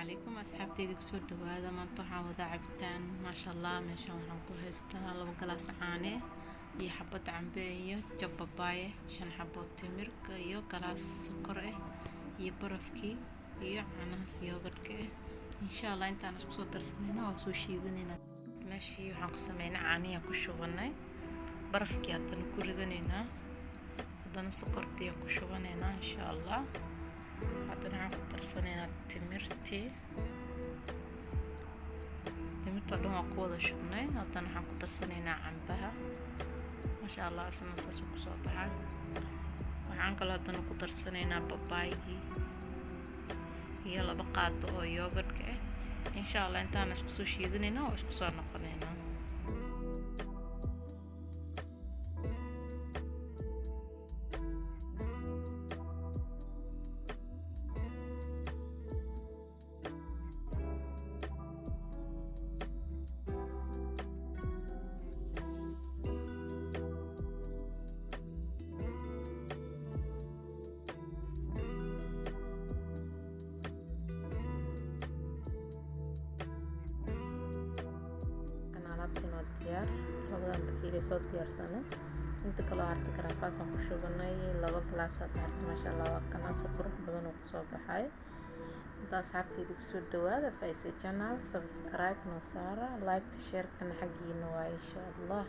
Calaykum asxaabteyda, kusoo dhawaada. Maanta waxaan wadaa cabitaan, maasha Allah. Meeshan waxaan ku haystaa 2 galaas caane iyo xabad cambe iyo jab babaaye, 5 xabo timirka iyo galaas sokor ah iyo barafkii iyo caanahaas yogurtka ah. Insha Allah intaan isku soo darsanayna waa soo shiidanayna. Meeshii waxaan ku sameynay, caanihi ku shubanay, barafkii haddana ku ridanaynaa, haddana sokortii ku shubanaynaa insha Allah. Haddana waxaan ku darsanaynaa timirtii. Timirta dhan waa ku wada shubnay. Haddana waxaan ku darsanaynaa cambaha, maasha Allah, asna saasuu kusoo baxaa. Waxaan kaloo haddana ku darsanaynaa babaygii iyo 2 qaado oo yogurtka ah. Insha Allah intaan isku soo shiidanayna oo isku soo noqonaynaa. Alaabtiin waa diyaar, labadan bakeeri soo diyaarsanay. Inta kaloo harta garaafaasaan ku shubanay, 2 galaas hadda harta. Maasha Allah, waa kanaasa qurux badan oo kusoo baxay. Inta asxaabteyda kusoo dhawaada Faisa Channel, subscribe noo saara, like, share-kana xaggiina waa insha Allah.